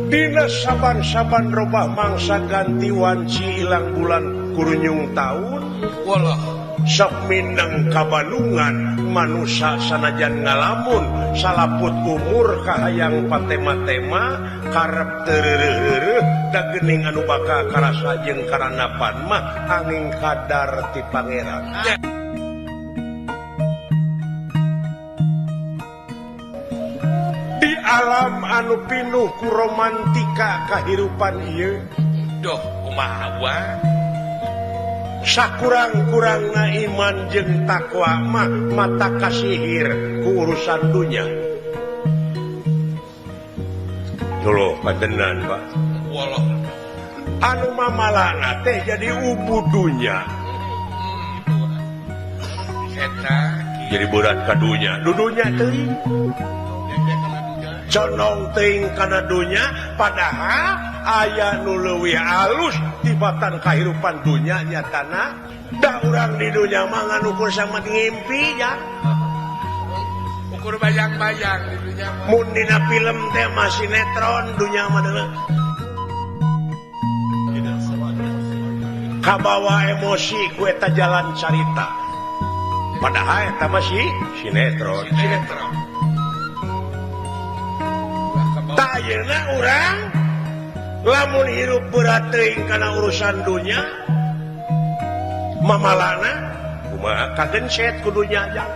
Dina saban-saban robah mangsa ganti wanci ilang bulan kurunyung taun walah sok mindeng kabalungan manusa sanajan ngalamun salaput umur kahayang patema-tema karep teu da geuning anu bakal karasa jeung karanapan mah angin kadar ti pangeran. Di alam anu pinuh ku romantika kahirupan ieu doh kumaha wa sakurang-kurangna iman jeung takwa mah mata kasihir ku urusan dunya. Dulu padenan Pak. Walah anu mamalana teh jadi ubu dunya. Eta jadi berat ka dunya. Dudunya teuing. Condong teuing kana dunya padahal aya nu leuwih alus tibatan kahirupan dunya nyatana da urang di dunya mah ngan ukur sama ngimpi ya. Ukur bayang-bayang di dunya mah. Mun dina film teh mah sinetron dunya mah deuleu. Kabawa emosi ku eta jalan carita. Padahal eta mah sinetron, sinetron. Ayeuna urang lamun hirup berat teuing kana urusan dunya mamalana kumaha kagencet ku dunya jang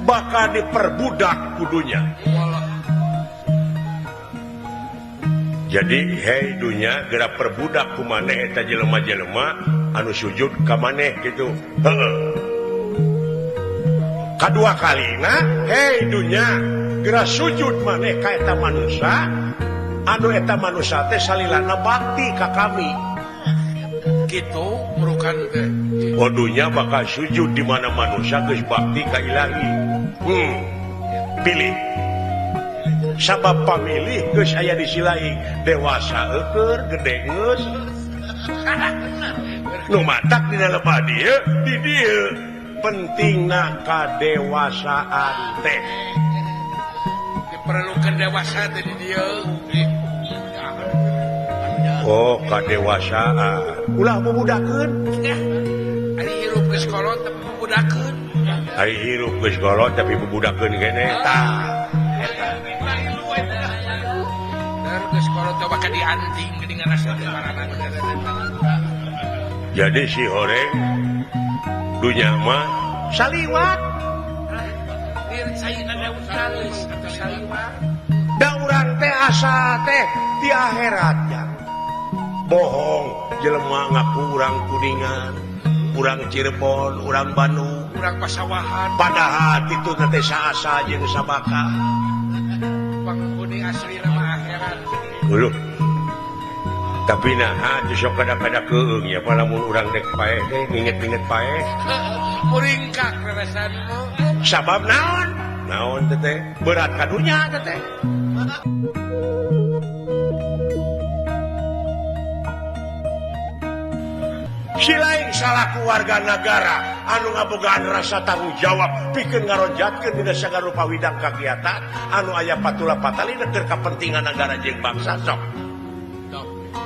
bakal diperbudak ku dunya. Jadi hei dunya geura perbudak ku maneh eta jelema-jelema anu sujud ka maneh kitu. Heeh. Kadua kalina hei dunya geura sujud maneh ka eta manusa anu eta manusa teh salilana bakti ka kami. Kitu murukan teh. Oh dunya bakal sujud di mana manusia geus bakti ka ilahi. Pilih. Sabab pamilih geus aya di silaing dewasa eueur gede geus. Nu matak dina lebah dieu di dieu pentingna kadewasaan teh. Diperlukan dewasa teh di dieu. Oh, kadewasaan. Ulah bubudakeun. Ari hirup geus kolot tapi bubudakeun. Ari hirup geus kolot tapi bubudakeun keneh tah. Eta. Geus kolot teh bakal dianting geuningan asa teh marana. Jadi si horeng dunya mah saliwat. Da urang teh asa teh di akhirat ya. Bohong jelema ngaku urang Kuningan, urang Cirebon, urang Bandung, urang Pasawahan. Padahal itu teh saasa jeung sabaka. Penghuni asli nama akhirat. Uluh. Tapi naha sok kada-kada keung ya lamun urang dek paeh teh nginget-nginget paeh. Muringkak rarasanmu. Sabab naon? Naon teh berat ka dunya teh. Silain salaku warga negara anu ngabogaan rasa tanggung jawab pikeun ngaronjatkeun dina sagala rupa widang kagiatan anu aya patula patalina keur kapentingan negara jeung bangsa sok.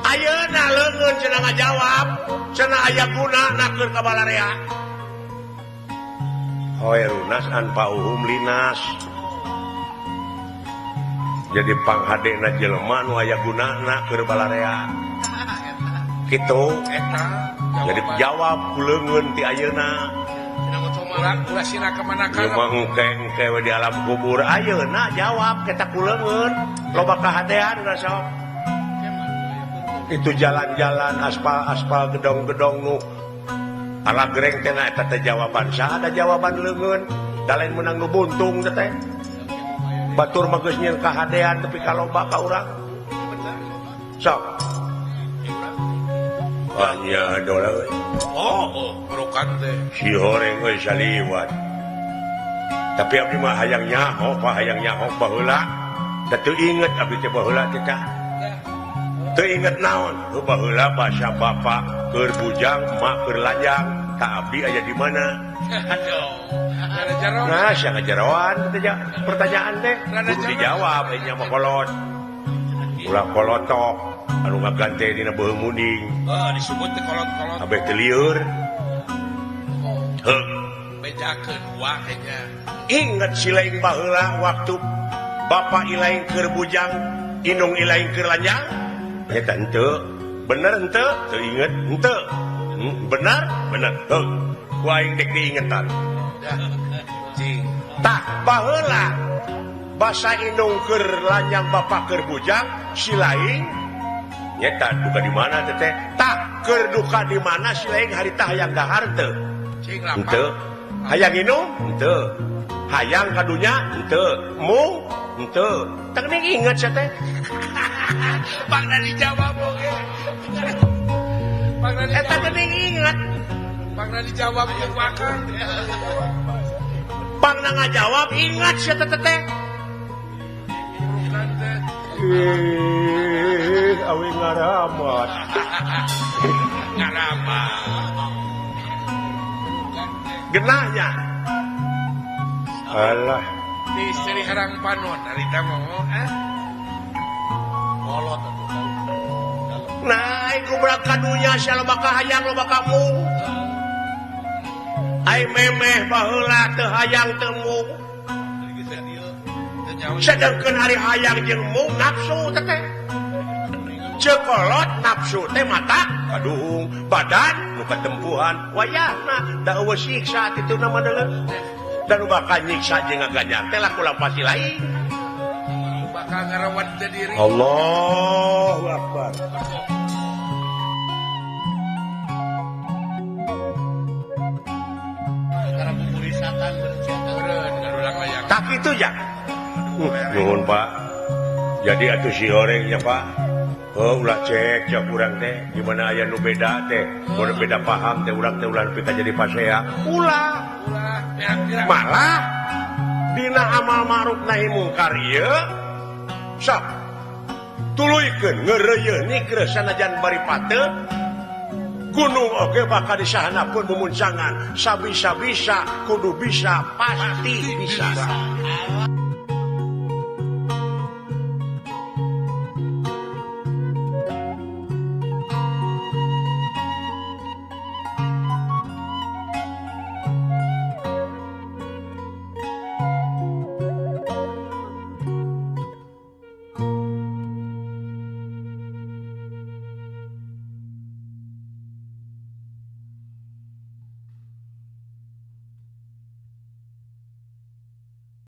Ayeuna leungeun cenah ngajawab, cenah aya guna keur ka balarea. Hoerunas anfa'uhum linas. Jadi panghadena jelema nu aya gunana keur balarea. Kitu eta jadi jawab ku leungeun ti ayeuna. Mah engke-engke we di alam kubur ayeuna jawab kita ku leungeun loba kahadean sok. Itu jalan-jalan aspal-aspal gedong-gedong nu ala gereng teh na eta teh jawaban saha ada jawaban leungeun da lain meunang nu buntung teh. Batur mah geus nyieun kahadean tapi kaloba ka urang. Sok. Hanya dola. Oh, merukan teh. Si horeng euy saliwat. Tapi abdi mah hayang nyaho, Pak, hayang nyaho baheula. Da teu inget abdi teh baheula teh tah. Teu inget naon? Heuh baheula basa bapa keur bujang, emak keur lanjang, ka abdi aya di mana? Aduh. Nah sia ngajeroan pertanyaan teh kudu dijawab nya mah kolot. Ulah kolotok anu ngagante dina beuheung munding. Heuh disebut teh kolot-kolot. Abeh teu lieur. Heuh bejakeun wa nya. Ingat si laing baheula waktu bapak ilaing keur bujang, indung ilaing keur lanjang? Eta henteu. Bener henteu? Teu inget henteu. Benar? Bener. Heuh. Ku aing dek diingetan. Cing. Tah baheula basa indung keur lanjang bapak keur bujang, si laing nyeta duka di mana teh? Tah keur duka di mana si laing harita hayang dahar teu? Cing lapar. Henteu. Hayang inum? Henteu. Hayang ka dunya? Henteu. Mung? Henteu. Tah geuning inget sia teh. Pangna dijawab oge. Pangna eta geuning inget. Pangna dijawab jeung wakang. Pangna ngajawab ingat sia teh teh. Ih, awi ngaramat. Ngaramat. Genahnya. Alah. Di Seri Herang Panon harita mah eh. Kolot atuh. Nah, aing kubrak ka dunya sia loba kahayang loba kamu. Aing memeh baheula teu hayang teu mung. Sedengkeun ari hayang jeung mung nafsu teh teh. Ceuk kolot nafsu teh mata kaduhung, badan nu katempuhan wayahna da eueuh siksa tituna mah deuleu. Dan nu bakal nyiksa jeung ngaganjar teh laku lampah si lain. Bakal ngarawat teh diri. Allahu Akbar. Tak itu ya. Nuhun Pak. Jadi atuh si horengnya Pak. Oh ulah cek cek urang teh gimana aya nu beda teh. Mun beda paham teh urang teh ulah nepi ka jadi pasea. Ulah. Malah dina amal ma'ruf nahi mungkar ieu sok tuluykeun ngeureuyeuh nikreuh sanajan bari pateu gunung oge bakal disahana pun mumuncangan sabisa-bisa kudu bisa pasti bisa.